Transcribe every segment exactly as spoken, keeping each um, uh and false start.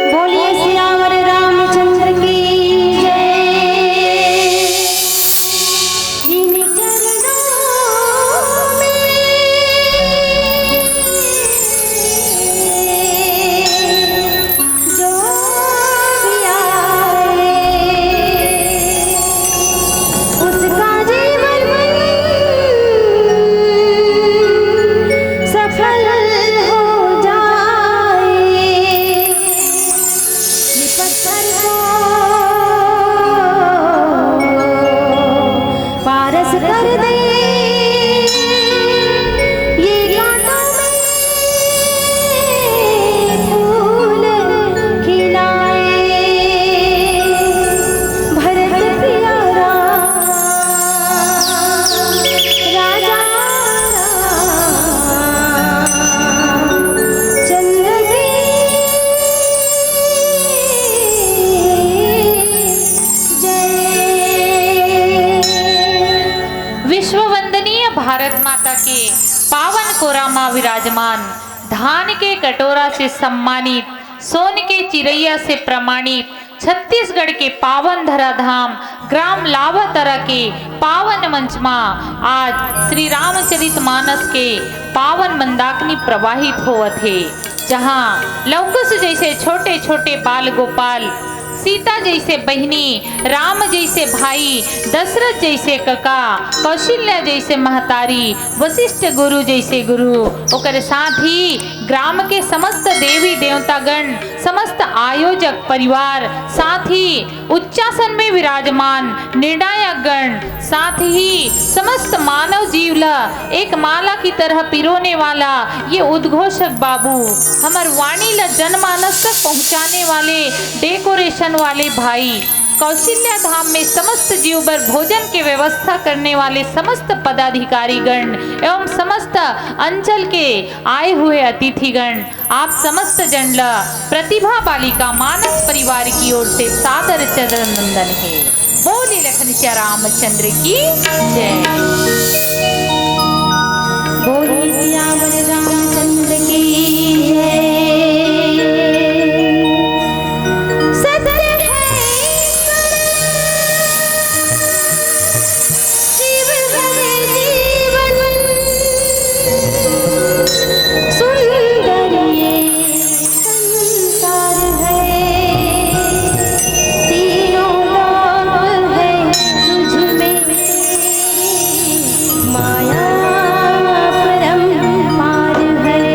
बोलिए सियावर रामचंद्र की जय। जिन चरणों में जो भी आए, उसका जीवन सफल हो जाए। ये पत्थर को पारस कर दे, ये कांटों में फूल खिलाए। भरत प्यारा राजा रामचंद्र की जय। विश्व वंदनीय भारत माता के पावन कोरा मा विराजमान, धान के कटोरा से सम्मानित, सोन के चिरैया से प्रमाणित छत्तीसगढ़ के पावन धराधाम ग्राम लावातरा के पावन मंच मा आज श्री रामचरित मानस के पावन मंदाकिनी प्रवाहित होवत हे, जहाँ लवकुश जैसे छोटे छोटे बाल गोपाल, सीता जैसे बहिनी, राम जैसे भाई, दशरथ जैसे कका, कौशल्या जैसे महतारी, वशिष्ठ गुरु जैसे गुरु, ओकर साथ ही ग्राम के समस्त देवी देवतागण, समस्त आयोजक परिवार, साथ ही उच्चासन में विराजमान निर्णायक गण, साथ ही समस्त मानव जीव ला एक माला की तरह पिरोने वाला ये उद्घोषक बाबू, हमर वाणी ला जनमानस तक पहुँचाने वाले डेकोरेशन वाले भाई, कौशल्या धाम में समस्त जीव बर भोजन के व्यवस्था करने वाले समस्त पदाधिकारी गण एवं समस्त अंचल के आए हुए अतिथिगण, आप समस्त जन ल प्रतिभा बालिका मानस परिवार की ओर से सादर चरण वंदन हे। बोले लखन सिया रामचंद्र की जय। बोले सियावर रामचंद्र की जय। सत्य है शिव है जीवन सुंदर ये संसार है, तीनों लोक है तुझ में तेरी माया परंपार है।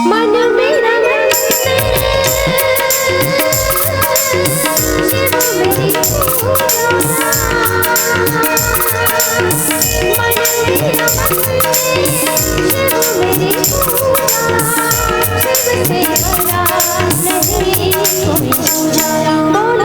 मन मेरा मंदिर, शिव मेरी पूजा। मन मेरा मंदिर, शिव मेरी पूजा। शिव से बड़ा नहीं कोई दूजा। बोल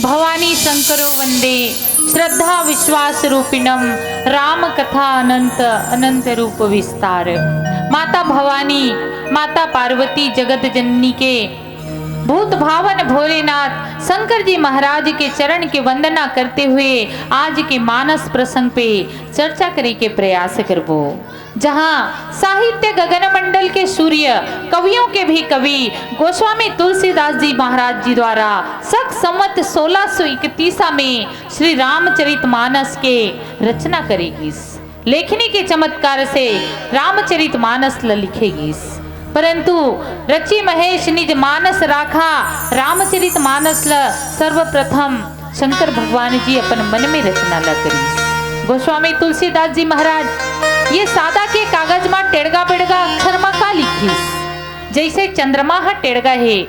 भवानी शंकरो वंदे श्रद्धा विश्वास रूपिणम राम कथा अनंत अनंत रूप विस्तार। माता भवानी, माता पार्वती जगत जननी के भूत भावन भोलेनाथ शंकर जी महाराज के चरण के वंदना करते हुए आज के मानस प्रसंग पे चर्चा करे के प्रयास करबो, जहां साहित्य गगन मंडल के सूर्य, कवियों के भी कवि गोस्वामी तुलसीदास जी महाराज जी द्वारा सक संवत सोलह सौ इकतीसा में श्री रामचरित मानस के रचना करे गिस। लेखनी के चमत्कार से रामचरित मानस ल लिखे गिस, परंतु रचि महेश निज मानस राखा रामचरित मानस ल सर्वप्रथम शंकर भगवान जी अपन मन में रचना ला करिस। गोस्वामी तुलसीदास जी महाराज ये सादा के कागज मा टेड़गा बेड़गा अक्षर मा का लिखिस? जैसे चंद्रमा ह टेड़गा हे,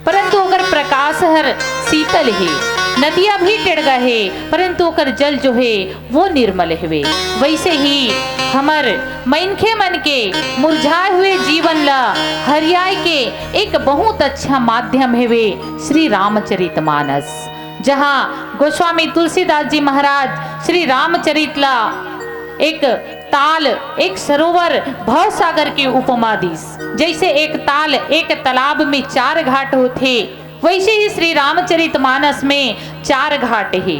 परंतु ओकर प्रकाश हर शीतल हे, नदिया भी टेड़गा हे, परंतु ओकर जल जो हे वो निर्मल हेवे। वैसे ही हमर मनखे मन के मुरझाए हुए जीवन ला हरियाए के एक बहुत अच्छा माध्यम हेवे श्री रामचरित मानस। जहाँ गोस्वामी तुलसीदास जी महाराज श्री रामचरित ला एक ताल, एक सरोवर, भवसागर के उपमा दीस। जैसे एक ताल, एक तालाब में चार घाट होथे, वैसे ही श्री रामचरित मानस में चार घाट हे।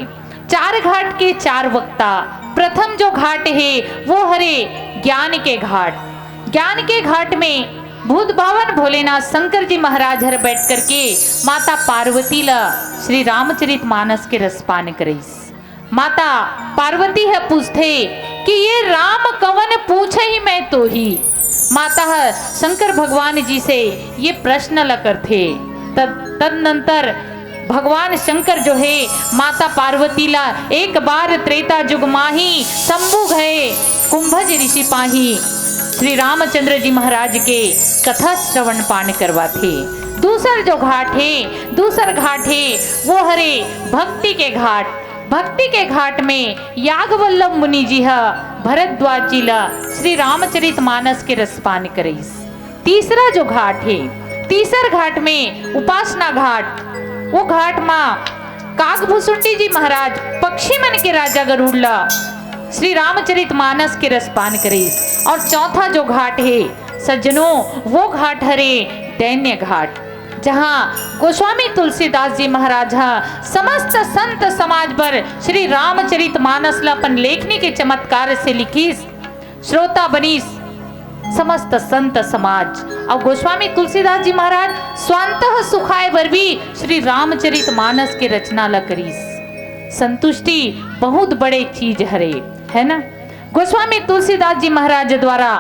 चार घाट के चार वक्ता। प्रथम जो घाट हे वो हरे ज्ञान के घाट। ज्ञान के घाट में भूत भावन भोलेनाथ शंकर जी महाराज हर बैठ करके माता पार्वती ला श्री रामचरित मानस के रसपान करइस। माता पार्वती ह पूछथे कि ये राम कवन पूछही मैं तोही। माता ह शंकर भगवान जी से ये प्रश्न ल करथे। तद तदनंतर भगवान शंकर जो हे माता पार्वती ला एक बार त्रेता जुग माही शंभु गए कुंभज ऋषि पाही श्री रामचंद्र जी महाराज के कथा श्रवण पान करवाथे। दूसर जो घाट हे, दूसर घाट हे वो हरे भक्ति के घाट। भक्ति के घाट में यागवल्लभ मुनि जी ह भरद्वाज जी ल श्री रामचरित मानस के रसपान करइस। तीसरा जो घाट हे, तीसर घाट में उपासना घाट, वो घाट मा कागभुसुंडी जी महाराज पक्षी मन के राजा गरुड़ ल श्री रामचरित मानस के रसपान करिस। और चौथा जो घाट हे सज्जनों, वो घाट हरे दैन्य घाट, जहाँ गोस्वामी तुलसीदास जी महाराज ह समस्त संत समाज बर श्री रामचरित मानस ल अपन लेखनी के चमत्कार से लिखिस। श्रोता बनिस समस्त संत समाज। और गोस्वामी तुलसीदास जी महाराज स्वांतः सुखाय बर भी श्री रामचरित मानस के रचना ल करिस। संतुष्टि बहुत बड़े चीज हरे, है ना? गोस्वामी तुलसीदास जी महाराज द्वारा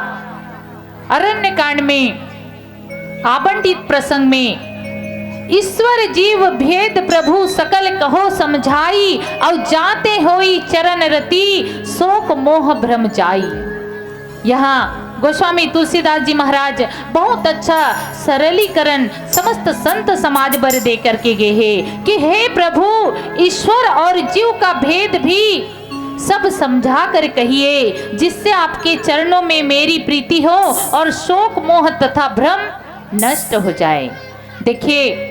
अरण्य कांड में आबंटित प्रसंग में ईश्वर जीव भेद प्रभु सकल कहो समझाई, और जाते होई चरण रति शोक मोह भ्रम जाई। यहाँ गोस्वामी तुलसीदास जी महाराज बहुत अच्छा सरलीकरण समस्त संत समाज बर दे करके गए हैं कि हे प्रभु, ईश्वर और जीव का भेद भी सब समझा कर कहिए, जिससे आपके चरणों में मेरी प्रीति हो और शोक मोह तथा भ्रम नष्ट हो जाए। देखिए,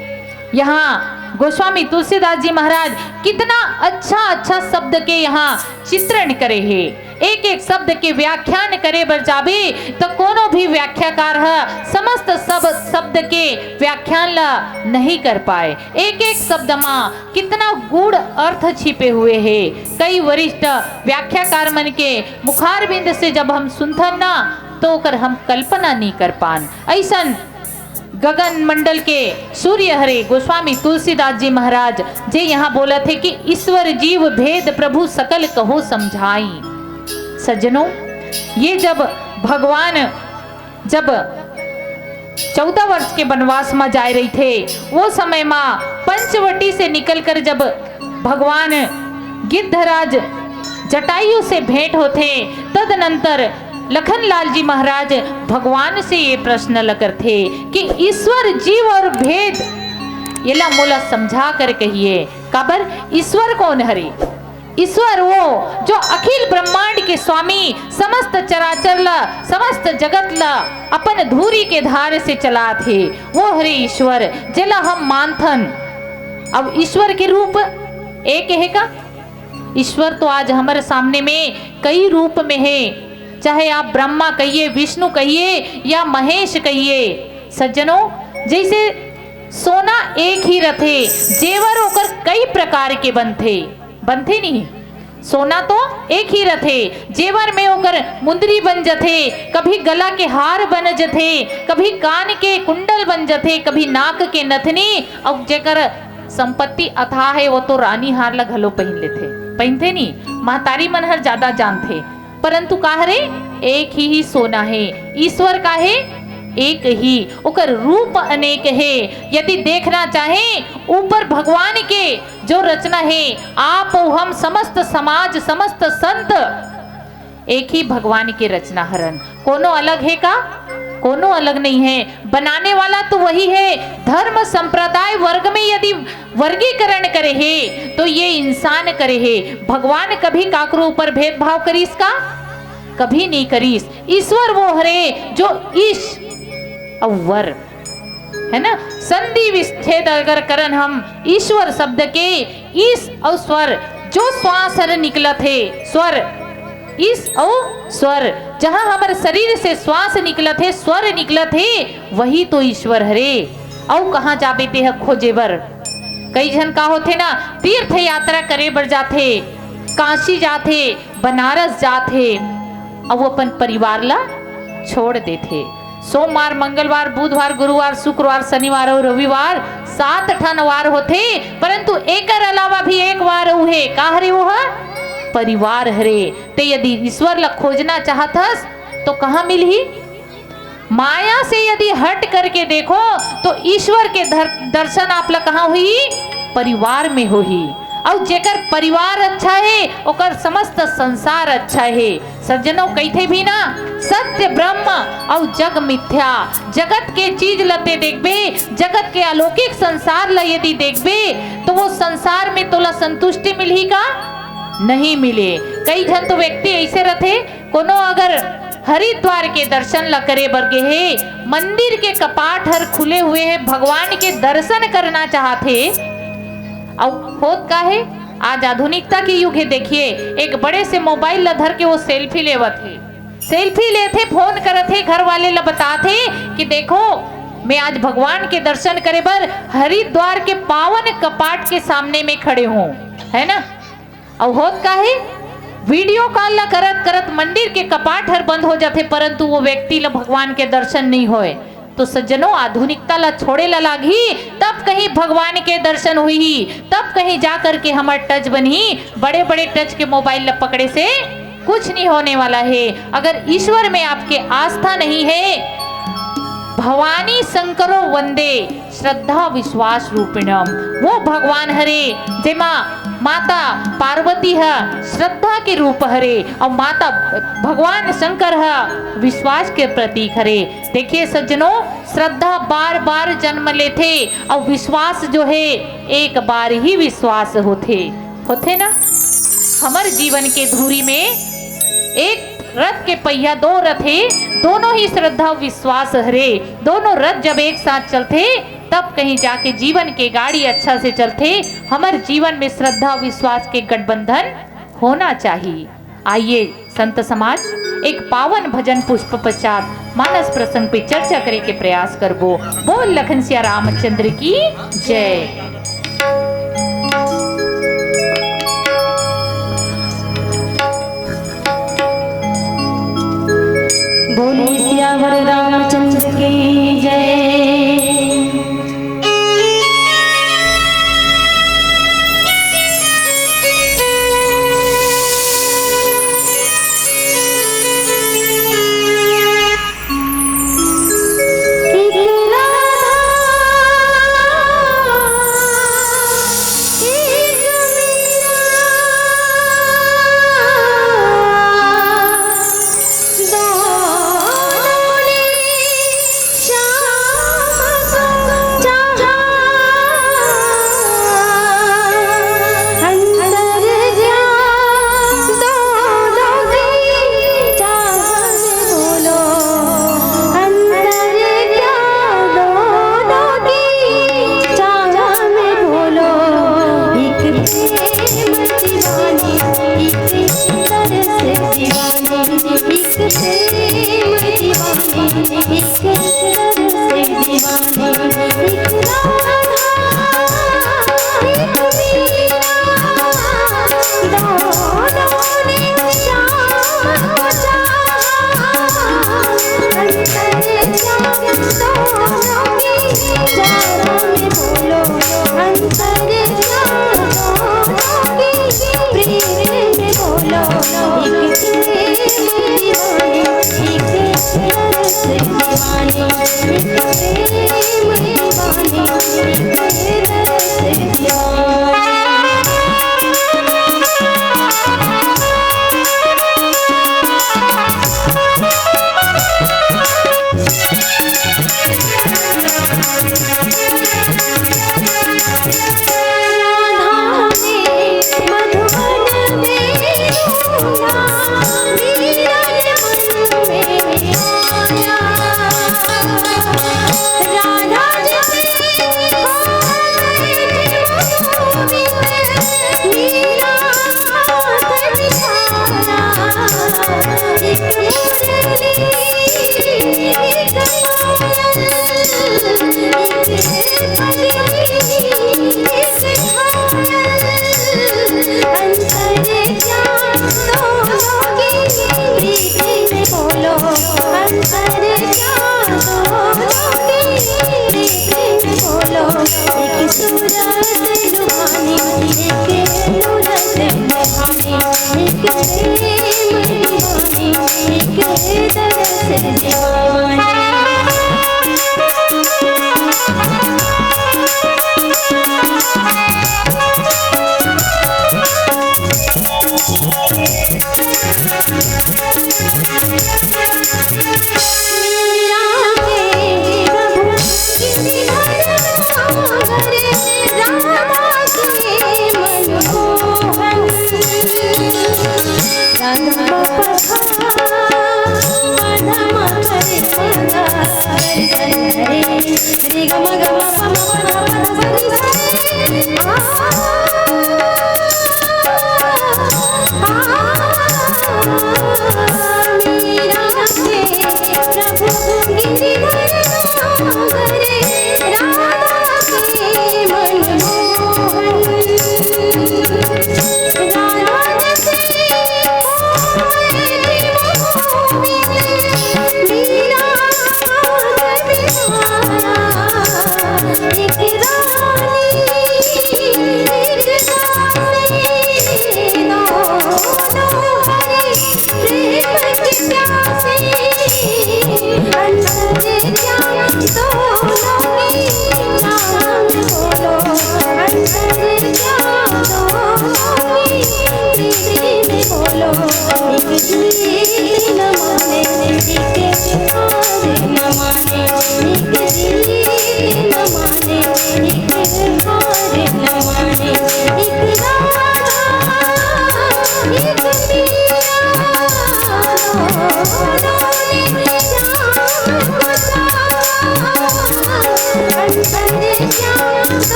यहाँ गोस्वामी तुलसीदास जी महाराज कितना अच्छा अच्छा शब्द के यहाँ चित्रण करे हे। एक एक शब्द के व्याख्यान करे बर जाबे तो कोनो भी व्याख्याकार ह समस्त सब शब्द के व्याख्यान ला नहीं कर पाए। एक एक शब्द मा कितना गूढ़ अर्थ छिपे हुए हे। कई वरिष्ठ व्याख्याकार मन के मुखारबिंद से जब हम सुनथन ना, तो ओकर हम कल्पना नहीं कर पान। ऐसन गगन मंडल के सूर्य हरे गोस्वामी तुलसीदास जी महाराज जे यहाँ बोलत हे कि ईश्वर जीव भेद प्रभु सकल कहो समझाई। सज्जनों, ये जब भगवान जब चौदह वर्ष के वनवास मा जाए रहिथे, वो समय मा पंचवटी से निकलकर जब भगवान गिद्धराज जटायु से भेंट होथे, तदनंतर लखनलाल जी महाराज भगवान से ये प्रश्न ल करथे कि ईश्वर जीव और भेद एला मोला समझा कर कहिए, काबर ईश्वर कौन हरे? ईश्वर वो जो अखिल ब्रह्मांड के स्वामी, समस्त चराचर ला, समस्त जगत ला अपन धूरी के धार से चलात हे, वो हरे ईश्वर, जेला हम मानथन। अब ईश्वर के रूप एक हे का? ईश्वर तो आज हमर सामने में कई रूप में हे, चाहे आप ब्रह्मा कहिए, विष्णु कहिए या महेश कहिए। सज्जनों, जैसे सोना एक ही रथे, जेवर ओकर कई प्रकार के बनथे, बनथे नहीं? सोना तो एक ही रथे, जेवर में ओकर मुंदरी बन जथे, कभी गला के हार बन जथे, कभी कान के कुंडल बन जथे, कभी नाक के नथनी, अउ जेकर संपत्ति अथाह हे, वो तो रानी हार ला घलो पहिन लेथे, पहिनथे नी? महतारी मन हर ज्यादा जानथे। परंतु का हरे? एक ही, ही सोना हे। ईश्वर का हे? एक ही। ओकर रूप अनेक हे। यदि देखना चाहे ऊपर भगवान के जो रचना हे, आप अउ हम समस्त समाज, समस्त संत एक ही भगवान के रचना हरन। कोनो अलग हे का? कोनो अलग नहीं है। बनाने वाला तो वही है। धर्म, संप्रदाय, वर्ग में यदि वर्गीकरण करे हे तो ये इंसान करे हे। भगवान कभी काकरो ऊपर भेदभाव करिस का? कभी नहीं करिस। ईश्वर वो हरे जो ईश अउ वर, है ना, संधि विच्छेद अगर करन हम ईश्वर शब्द के, ईश अउ स्वर, जो श्वास हर निकलत हे, स्वर, ईश अउ स्वर, जहाँ हमर शरीर से श्वास निकलत हे, स्वर निकलत हे, वही तो ईश्वर हरे। अउ कहाँ जाबे तेह खोजे बर? कई झन का होथे ना, तीर्थ यात्रा करे बर जाथे, काशी जाथे, बनारस जाथे, अउ अपन परिवार ला छोड़ देथे। सोमवार, मंगलवार, बुधवार, गुरुवार, शुक्रवार, शनिवार अउ रविवार, सात ठन वार होथे, परंतु एकर अलावा भी एक वार अउ हे। का हरे वो ह? परिवार हरे। ते यदि ईश्वर ला खोजना चाहत हस, तो कहाँ मिलही? माया से यदि हट करके देखो, तो ईश्वर के धर-, दर्शन आप ला कहाँ होही? परिवार में होही। अउ जेकर परिवार अच्छा हे, ओकर समस्त संसार अच्छा हे। सज्जनों, कहिथे भी ना, सत्य ब्रह्म अउ जग मिथ्या। जगत के चीज ल ते देखबे, जगत के अलौकिक संसार ल यदि देखबे, तो वो संसार में तोला संतुष्टि मिलही का? नहीं मिले। कई झन तो व्यक्ति ऐसे रथे, कोनो अगर हरिद्वार के दर्शन ल करे बर गे हे, मंदिर के कपाट हर खुले हुए हे, भगवान के दर्शन करना चाहत हे, अउ होत का हे? आज आधुनिकता के युग हे। देखिए, एक बड़े से मोबाइल ला धर के वो सेल्फी लेवत हे, सेल्फी लेथे, फोन करत हे, घर वाले ला बतात हे कि देखो, मैं आज भगवान के दर्शन करे बर हरिद्वार के पावन कपाट के सामने में खड़े हूँ, है ना? अउ होत का हे, वीडियो कॉल ला करत करत मंदिर के कपाट हर बंद हो जाथे, परंतु वो व्यक्ति ला भगवान के दर्शन नहीं होए। तो सज्जनों, आधुनिकता ला छोड़े ला लागही, तब कहीं भगवान के दर्शन हुई, तब कहीं जा करके हमर टच बनही। बड़े बड़े टच के मोबाइल ला पकड़े से कुछ नहीं होने वाला है। अगर ईश्वर में आपके आस्था नहीं है, भवानी शंकरो वंदे श्रद्धा विश्वास रूपिणम, वो भगवान हरे, जेमा माता पार्वती ह श्रद्धा के रूप हरे, और माता भगवान शंकर ह विश्वास के प्रतीक हरे। देखिए सज्जनों, श्रद्धा बार बार जन्म लेथे, और विश्वास जो है, एक बार ही विश्वास होथे, होथे ना। हमर जीवन के धूरी में एक रथ के पहिया दो रथ हे, दोनों ही श्रद्धा विश्वास हरे। दोनों रथ जब एक साथ चलथे, तब कहीं जाके जीवन के गाड़ी अच्छा से चलथे। हमर जीवन में श्रद्धा विश्वास के गठबंधन होना चाहिए। आइए संत समाज, एक पावन भजन पुष्प पश्चात मानस प्रसंग पे चर्चा करे के प्रयास करबो। बोल लखन सिया रामचंद्र की जय। बोले सियावर रामचंद्र की जय।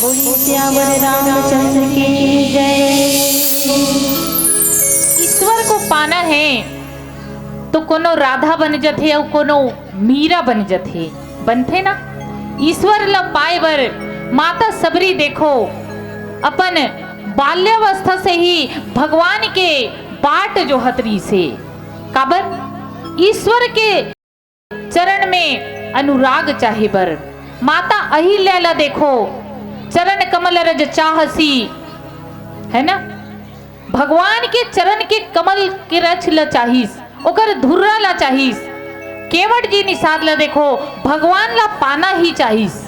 बोलिए सियावर रामचंद्र की जय। ईश्वर को पाना है तो कोनो राधा बन जथे अउ कोनो मीरा बन जथे, बनथे ना। ईश्वर ला पाए बर माता सबरी देखो अपन बाल्यावस्था से ही भगवान के बाट जो हतरी से, काबर ईश्वर के चरण में अनुराग चाहे बर। माता अहिल्या ला देखो, चरण कमल रज चाहसी, है ना, भगवान के चरण के कमल के रज ला चाहिस, ओकर धुर्रा ला चाहिस। केवट जी निषाद ला देखो, भगवान ला पाना ही चाहिस।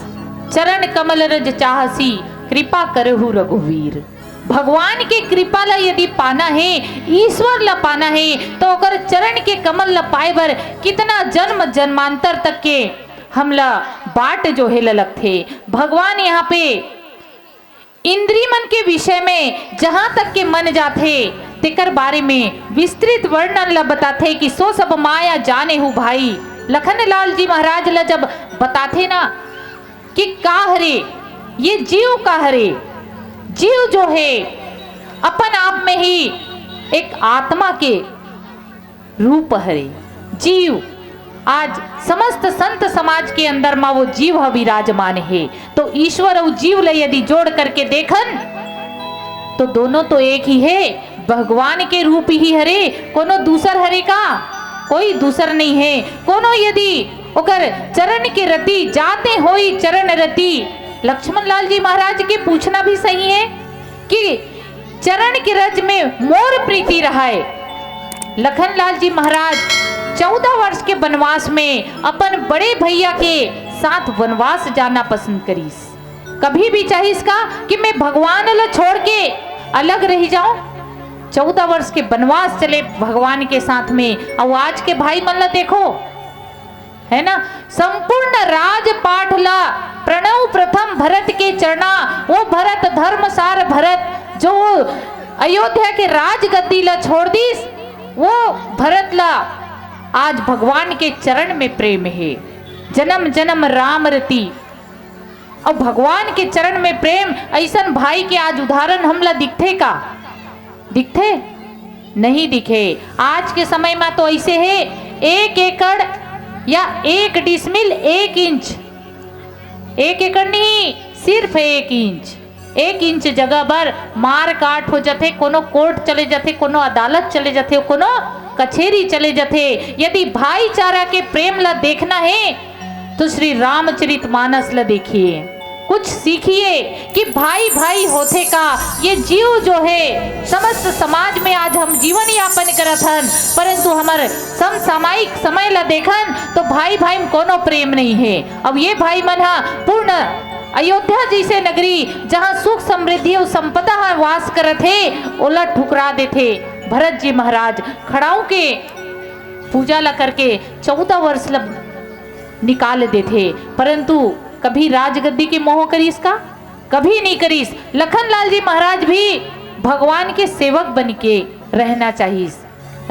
चरण कमल रज चाहसी, कृपा करहु रघुवीर। भगवान के कृपा ला यदि पाना हे, ईश्वर ला पाना हे, तो ओकर चरण के कमल ला पाए बर कितना जन्म जन्मांतर तक के हमला बाट जोहे ला लगथे। भगवान यहाँ पे इंद्री मन के विषय में जहाँ तक के मन जाथे, तेकर बारे में विस्तृत वर्णन ला बताथे कि सो सब माया जानेहु भाई। लखन लाल जी महाराज ला जब बताथे ना, कि का हरे, ये जीव का हरे। जीव जो हे अपन आप में ही एक आत्मा के रूप हरे। जीव आज समस्त संत समाज के अंदर मा वो जीव ह विराजमान हे। तो ईश्वर अउ जीव ल यदि जोड़ करके देखन तो दोनों तो एक ही हे, भगवान के रूप ही हरे, कोनो दूसर हरे का? कोई दूसर नहीं हे। कोनो यदि ओकर चरण के रति, जाते होई चरण रति, लक्ष्मण लाल जी महाराज के पूछना भी सही हे कि चरण के रज में मोर प्रीति रहय। लखन लाल जी महाराज चौदह वर्ष के वनवास में अपन बड़े भैया के साथ वनवास जाना पसंद करिस। कभी भी चाहिस का कि मैं भगवान ल छोड़ के अलग रह जाऊं? चौदह वर्ष के वनवास चले भगवान के साथ में, अउ आज के भाई मन ल देखो, है ना, संपूर्ण राजपाठ ला प्रणव प्रथम भरत के चरणा, वो भरत धर्मसार भरत जो वो अयोध्या के राजगद्दी ला छोड़ दिस, वो भरत ला आज भगवान के चरण में प्रेम हे। जन्म जन्म राम रति, अउ भगवान के चरण में प्रेम, अइसन भाई के आज उदाहरण हमला दिखथे का? दिखथे? नहीं दिखे। आज के समय में तो ऐसे हे, एक एकड़ या एक डिसमिल एक इंच, एक एकड़ नहीं, सिर्फ एक इंच, एक इंच जगह बर मार काट हो जथे, कोनो कोर्ट चले जथे, कोनो अदालत चले जथे, कोनो कचेरी चले जथे। यदि भाईचारा के प्रेम ला देखना हे तो श्री रामचरित मानस ला देखिए, कुछ सीखिए कि भाई भाई होथे का। ये जीव जो हे समस्त समाज में आज हम जीवन यापन करत हन, परंतु हमर समसामयिक समय ला देखन तो भाई भाई में कोनो प्रेम नहीं हे। अब ये भाई मन हा पूर्ण अयोध्या जैसे नगरी, जहाँ सुख समृद्धि अउ संपदा ह वास करत हे, ओला ठुकरा देथे। भरत जी महाराज खड़ाऊ के पूजा ला करके चौदह वर्ष ला निकाल देथे, परंतु कभी राजगद्दी के मोह करिस का? कभी नहीं करिस। लखन लाल जी महाराज भी भगवान के सेवक बन के रहना चाहिस।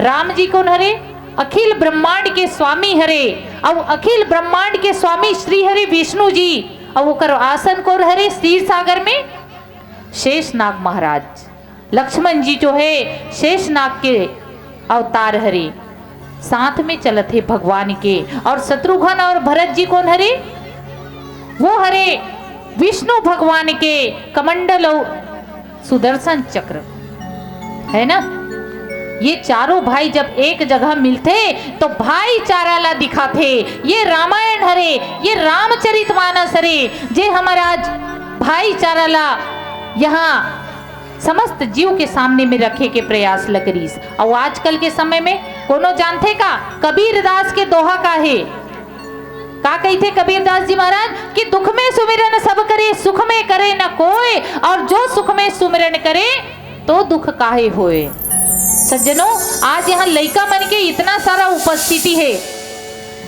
राम जी कोन हरे? अखिल ब्रह्मांड के स्वामी हरे, अउ अखिल ब्रह्मांड के स्वामी श्री हरि विष्णु जी, अउ ओकर आसन कोन हरे? क्षीर सागर में शेषनाग महाराज। लक्ष्मण जी जो हे शेषनाग के अवतार हरे, साथ में चलत हे भगवान के। अउ शत्रुघ्न अउ भरत जी कोन हरे? वो हरे विष्णु भगवान के कमंडल अउ सुदर्शन चक्र, है ना। ये चारों भाई जब एक जगह मिलथे तो भाईचारा ला दिखाथे। ये रामायण हरे, ये रामचरित मानस हरे, जे हमर आज भाईचारा ला यहाँ समस्त जीव के सामने में रखे के प्रयास ल करिस। अउ आजकल के समय में कोनो जानथे का कबीरदास के दोहा का हे? का कहिथे कबीरदास जी महाराज कि दुख में सुमिरन सब करे, सुख में करे न कोय, अउ जो सुख में सुमिरन करे, तो दुख काहे होए। सज्जनों, आज यहाँ लइका मन के इतना सारा उपस्थिति हे,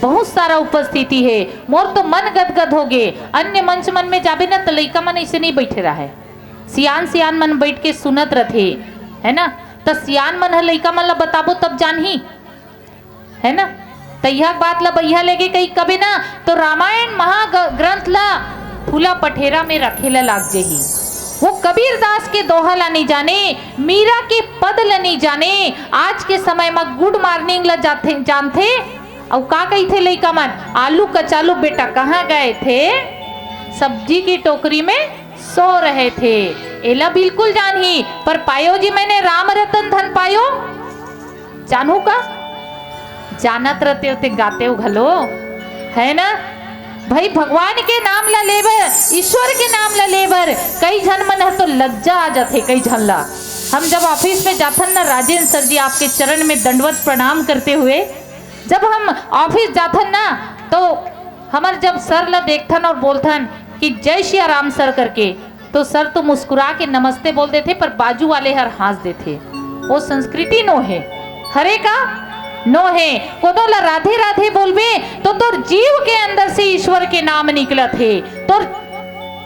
बहुत सारा उपस्थिति हे। मोर तो मन गदगद होगे। अन्य मंच मन में जाबे ना, त लइका मन ऐसे नहीं बैठे रहे, सियान सियान मन बैठ के सुनत रथे, है ना? त सियान मन ह लइका मन ला बताबो, तब जानही, है ना? त यह बात ला बइहा लेके कहीं कबे ना, तो रामायण महाग्रंथ ला फूला पठेरा में रखे ला लाग जही। वो कबीर दास के दोहा ला नहीं जाने, मीरा के पद ला नहीं जाने। आज के समय में गुड मॉर्निंग ला जाथे, जानथे, अउ का कहिथे लइका मन, "आलू कचालू बेटा कहाँ गए थे?" "सब्जी की टोकरी में सो रहे थे।" एला बिल्कुल जानही, पर पायो जी मैंने राम रतन धन पायो, जानहू का? जानत रहते होते गाते हो घलो, है ना? भाई, भगवान के नाम ला लेबर, ईश्वर के नाम ला लेबर कई झन मन ह तो लज्जा आ जाथे कई झन ला। हम जब ऑफिस में जाथन ना राजेंद्र सर जी, आपके चरण में दंडवत प्रणाम करते हुए, जब हम ऑफिस जाथन ना, तो हमर जब सर ला देखथन और बोलथन कि "जय सिया राम सर" करके, तो सर तो मुस्कुरा के नमस्ते बोल देथे, पर बाजू वाले हर हाँस देथे। वो संस्कृति नो हे, हरे का नो हे। कोनो ला राधे राधे बोलबे, तो तोर जीव के अंदर से ईश्वर के नाम निकलत हे। तोर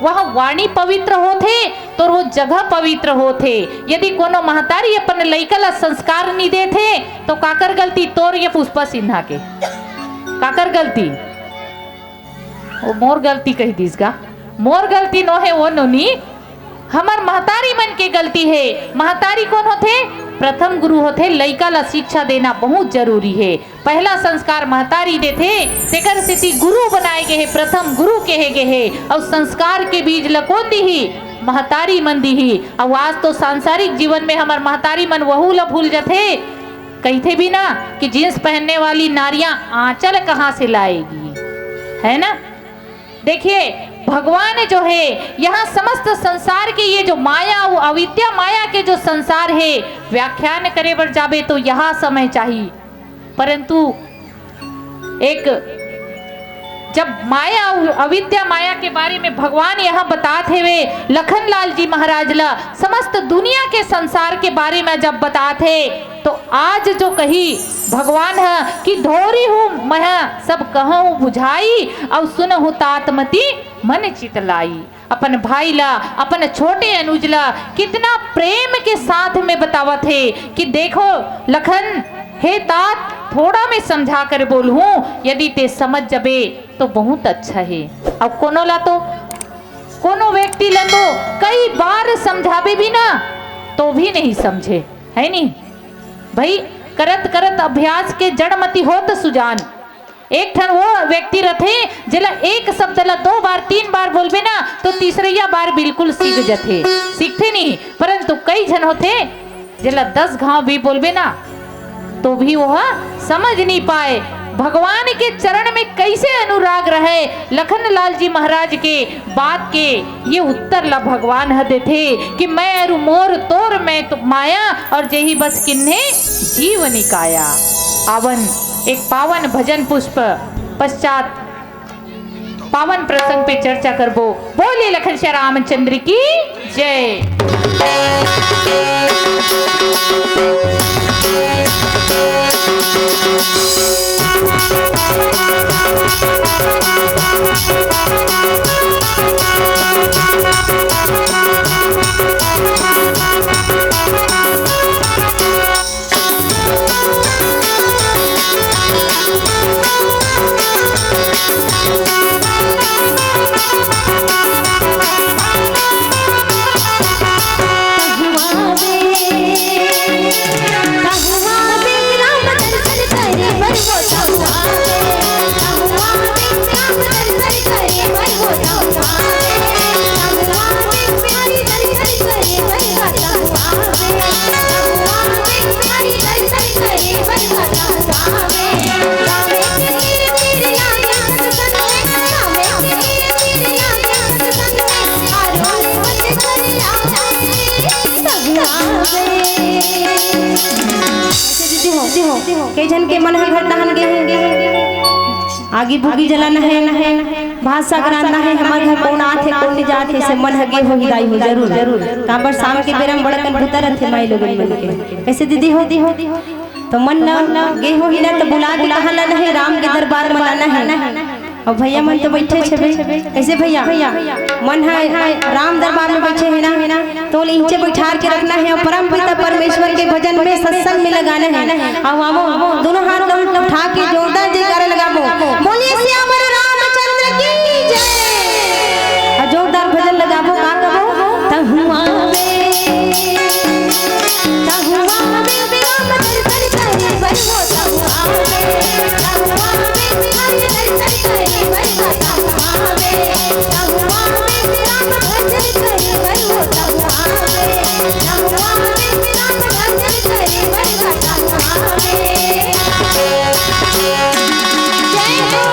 वह वाणी पवित्र होथे, तोर वो जगह पवित्र होथे। यदि कोनो महतारी अपन लइका ला संस्कार नी देथे, तो काकर गलती, तोर ये पुष्पा सिन्हा के? काकर गलती? वो मोर गलती कही दीस गा, मोर गलती नो हे वो नोनी, हमर महतारी मन के गलती हे। महतारी कोन होथे? प्रथम गुरु होथे। लइका ला शिक्षा देना बहुत जरूरी हे। पहला संस्कार महतारी देथे, तेकर सेती गुरु बनाए गे हे, प्रथम गुरु कहे गे हे। अउ संस्कार के बीज ल कोन दिही? महतारी मन दिही। अउ आज तो सांसारिक जीवन में हमर महतारी मन वहू ल भूल जथे। कहिथे भी ना कि जींस पहनने वाली नारियां आंचल कहाँ से लाएगी, है ना? देखिए, भगवान जो है, यहाँ समस्त संसार के ये जो माया, वो अविद्या माया के जो संसार है, व्याख्यान करे बर जाबे तो यहाँ समय चाहिए। परंतु एक जब माया, अविद्या माया के बारे में भगवान यहाँ बतात हेवे, लखन लाल जी महाराज ला समस्त दुनिया के संसार के बारे में जब बतात हे, तो आज जो कही भगवान ह कि "धोरी हूँ मैं सब कहूँ बुझाई, अउ सुनहु तात मति मन चित लाई।" अपन भाई ला, अपन छोटे अनुज ला कितना प्रेम के साथ में बतावत हे कि "देखो लखन, हे तात, थोड़ा मैं समझा कर बोलहूँ, यदि ते समझ जबे तो बहुत अच्छा हे।" अब कोनो ला तो, कोनो व्यक्ति ला तो कई बार समझाबे भी ना, तो भी नहीं समझे, है नी? भाई, करत करत अभ्यास के जड़ मति होत सुजान। एक ठन वो व्यक्ति रथे, जेला एक शब्द ला दो बार, तीन बार बोलबे ना, तो तीसरैया बार बिल्कुल सीख जथे, सीखथे नहीं। परंतु कई झन होथे, जेला दस घाव भी बोलबे ना, तो भी वो समझ नहीं पाए। भगवान के चरण में कैसे अनुराग रहे, लखन लाल जी महाराज के बात के ये उत्तर ला भगवान ह देथे कि "मैं अरु मोर तोर मैं तो माया, और जेहि बस किन्हे जीव निकाया।" आवन एक पावन भजन पुष्प पश्चात पावन प्रसंग पे चर्चा करबो। बोलिए लखन श्री रामचंद्र की जय। कई झन के मन ह घर डहन गे हे, आगी बुगी जलाना हे, भात साग रांधना हे, हमर घर कोन आथे, कोन नहीं जाथे, से मन ह गे होही दाई हो जरूर। काबर शाम के बेरा म बड़कन बुता रथे माई लोगन मन के। कैसे दीदी हो? तो मन न गे होही ना, तो बुला के कहा लाना हे, राम के दरबार म लाना हे। अउ भैया मन तो बैठे छे बे। कैसे भैया? मन ह राम दरबार में बैठे हे ना, तो इंचे बैठार के रखना हे अउ परम पिता परमेश्वर के भजन में, सत्संग में लगाना हे। अउ आवो, दोनों हाथ ला उठा के जोरदार जयकारा लगाबो, बोलिए सियावर रामचंद्र की जय। अउ जोरदार भजन लगाबो, का कबो? तहुआ में, तहुआ में राम दर्शन करे बर हो, तहुआ में, तहुआ में राम दर्शन करे बर हो, तहुआ में, तहुआ में राम भजन करे बर हो, तहुआ में, तहुआ में राम भजन करे बर हो, तहुआ में। जय हो।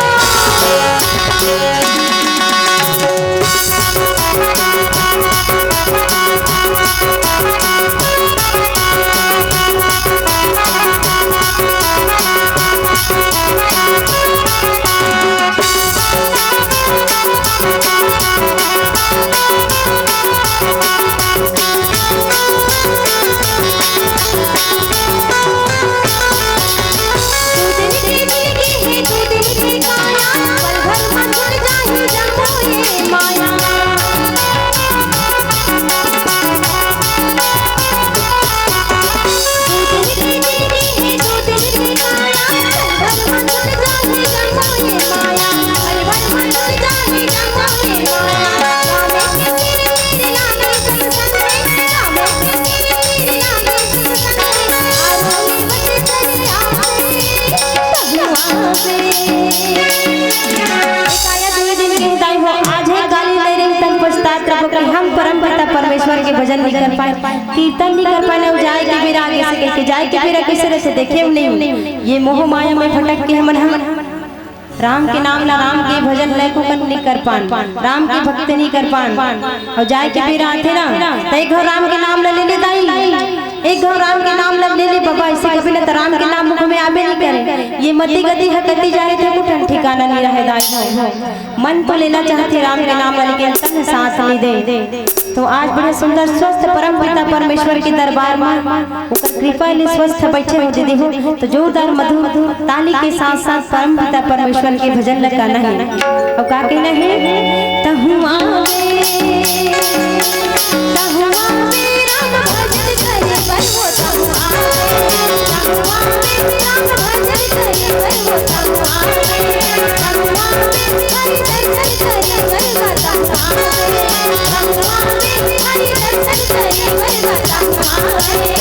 आज हे काली नहीं रही तन पछतात रहो कि हम परम पिता परमेश्वर के भजन नहीं कर पाए, कीर्तन नहीं कर पाए, अउ जाए के बेरा आगे से कहिके जाए के बेरा कैसे रहते देखे नहीं। ये मोह माया में भटक के हमन हम राम के नाम ला, राम के भजन ला एको कन नहीं कर पान, राम के भक्ति नहीं कर पान। अउ जाए के बेरा आथे ना, त एक घाव राम के नाम ला ले ले दाई, एक घाव राम के नाम ला ले ले बाबा, ऐसे कभी ना त राम के नाम मुख में आबे नहीं करे। ये मति गति ह कति जाए थे, कुठन ठिकाना नहीं रहे दाई हो। मन तो लेना चाहथे राम के नाम ला, लेकिन तन साथ नहीं दे। तो आज बड़े सुंदर स्वस्थ परम पिता परमेश्वर के दरबार में ओकर कृपा ले स्वस्थ बैठे हो दीदी हो, तो जोरदार मधुर ताली के साथ साथ परम पिता परमेश्वर के भजन ल गाना हे। अउ का कहना हे? तहुआ में, तहुआ में राम भजन करे बर हो, तहुआ में, तहुआ में राम भजन करे बर हो, तहुआ में, तहुआ में हरि दर्शन करे बर हो, तहुआ में, तहुआ में हरि दर्शन करे बर हो, तहुआ में।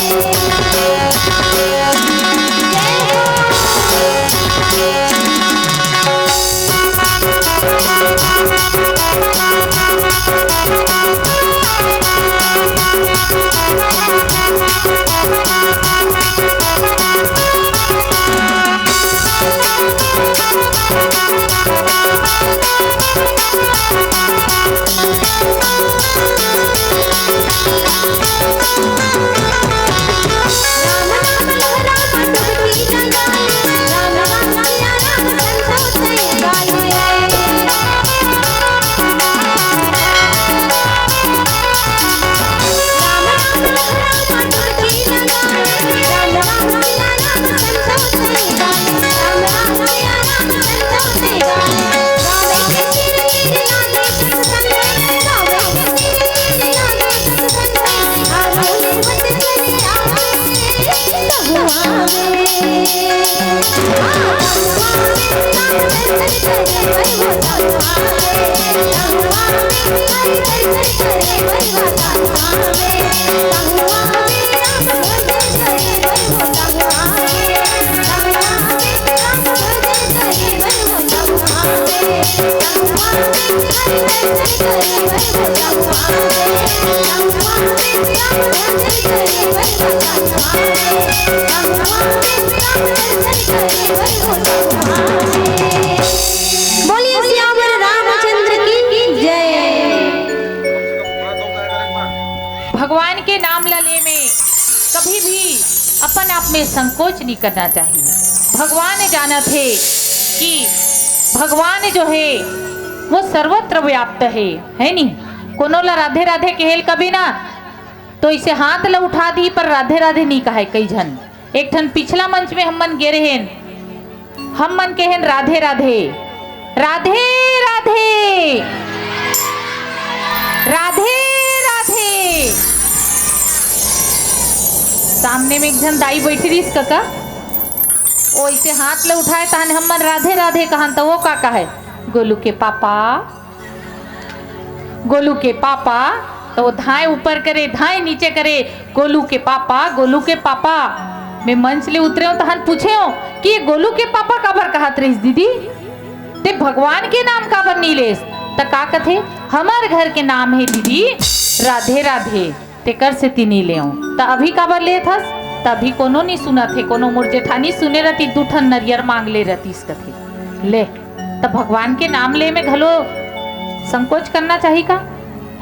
बोलिए सियावर रामचंद्र की जय। भगवान के नाम ला ले में कभी भी अपन आप में संकोच नहीं करना चाहिए। भगवान जानत हे कि भगवान जो हे वो सर्वत्र व्याप्त हे, है नी? कोनो ला राधे राधे कहेल कभी ना, तो इसे हाथ ला उठा दी पर राधे राधे नहीं कहे कई झन। एक ठन पिछला मंच में हमन गे रहेन, हमन कहेन राधे राधे, राधे राधे, राधे राधे। सामने में एक झन दाई बैठी रहिस कका, वो इसे हाथ ले उठाए तहन हमन राधे राधे कहन त वो का कहे, गोलू के पापा, गोलू के पापा। तो वो धाए ऊपर करे, धाए नीचे करे, गोलू के पापा, गोलू के पापा। मैं मंच ले उतरे हूँ तहन पूछे हूँ कि ये गोलू के पापा काबर कहत रहिस दीदी? ते भगवान के नाम काबर नहीं लेस? त का कथे, हमर घर के नाम हे दीदी राधे राधे, तेकर सेती नहीं लेव। त अभी काबर लेत हस? त अभी कोनो नहीं सुनत हे, कोनो मोर जेठानी सुने रहती दू ठन नरियर मांग ले रहतीस कथे। ले, त भगवान के नाम ले में घलो संकोच करना चाही का?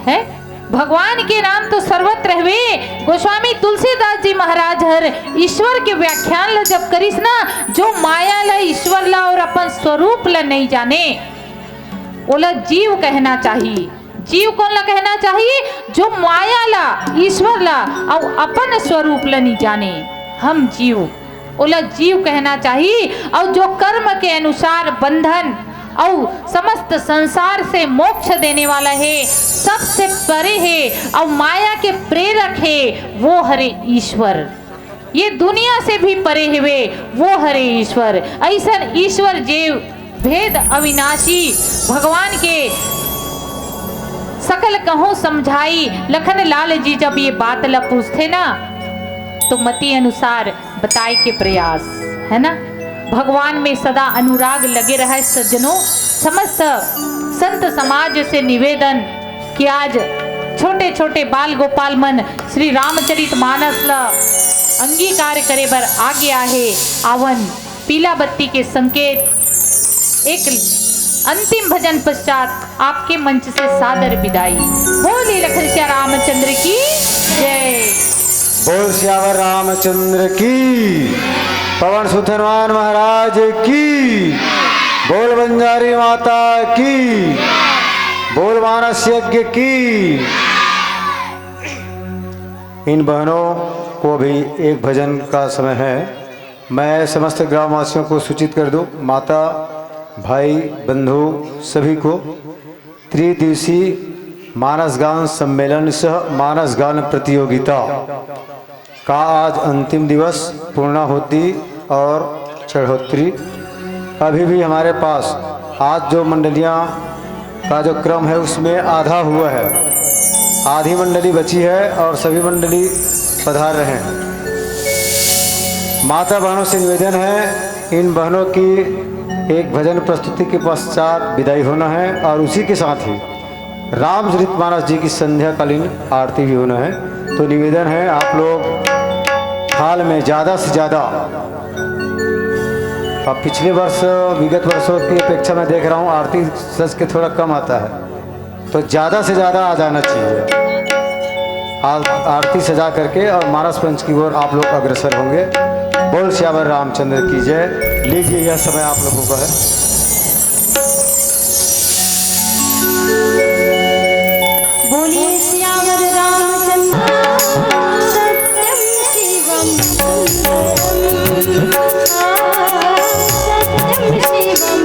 है, भगवान के नाम तो सर्वत्र हवे। गोस्वामी तुलसीदास जी महाराज हर ईश्वर के व्याख्यान ल जब करिस ना, जो माया ल, ईश्वर ल और अपन स्वरूप ल नहीं जाने, ओला जीव कहना चाही। जीव कोन ला कहना चाही? जो माया ला, ईश्वर ला, अउ अपन स्वरूप ला नहीं जाने। हम जीव, ओला जीव कहना चाही। अउ जो कर्म के अनुसार बंधन अउ समस्त संसार से मोक्ष देने वाला हे, सबसे परे हे अउ माया के प्रेरक हे, वो हरे ईश्वर। ये दुनिया से भी परे हवे, वो हरे ईश्वर। अइसन ईश्वर जे भेद अविनाशी भगवान के सकल कहूँ समझाई। लखन लाल जी जब ये बात ला पूछथे ना, तो मति अनुसार बताए के प्रयास, है ना? भगवान में सदा अनुराग लगे रहे सज्जनों। समस्त संत समाज से निवेदन कि आज छोटे छोटे बाल गोपाल मन श्री रामचरित मानस ला अंगीकार करे बर आगे आहे। आवन, पीला बत्ती के संकेत। एक अंतिम भजन पश्चात आपके मंच से सादर विदाई। बोलिए लखन सिया रामचंद्र की जय। बोल सियावर रामचंद्र की, पवन सुत हनुमान महाराज की, बोल बंजारी माता की, बोल मानस यज्ञ की। इन बहनों को अभी एक भजन का समय है। मैं समस्त ग्रामवासियों को सूचित कर दूं, माता, भाई, बंधु सभी को त्रिदिवसीय मानस गान सम्मेलन सह मानस गान प्रतियोगिता का आज अंतिम दिवस। पूर्णाहुति और चढ़ोत्री अभी भी हमारे पास, आज जो मंडलियां का जो क्रम है उसमें आधा हुआ है, आधी मंडली बची है और सभी मंडली पधार रहे हैं। माता बहनों से निवेदन है, इन बहनों की एक भजन प्रस्तुति के पश्चात विदाई होना है और उसी के साथ ही रामचरित मानस जी की संध्याकालीन आरती भी होना है। तो निवेदन है, आप लोग हाल में ज़्यादा से ज़्यादा, अब पिछले वर्ष, विगत वर्षों की अपेक्षा मैं देख रहा हूँ, आरती सज के थोड़ा कम आता है, तो ज़्यादा से ज़्यादा आ जाना चाहिए। आ-, आरती सजा करके और मानस पंच की ओर आप लोग अग्रसर होंगे। बोल सियावर रामचंद्र की जय। लीजिए, यह समय आप लोगों का है। बोलिए सियावर रामचंद्र। सत्यम शिवम सुंदरम, सत्यम शिवम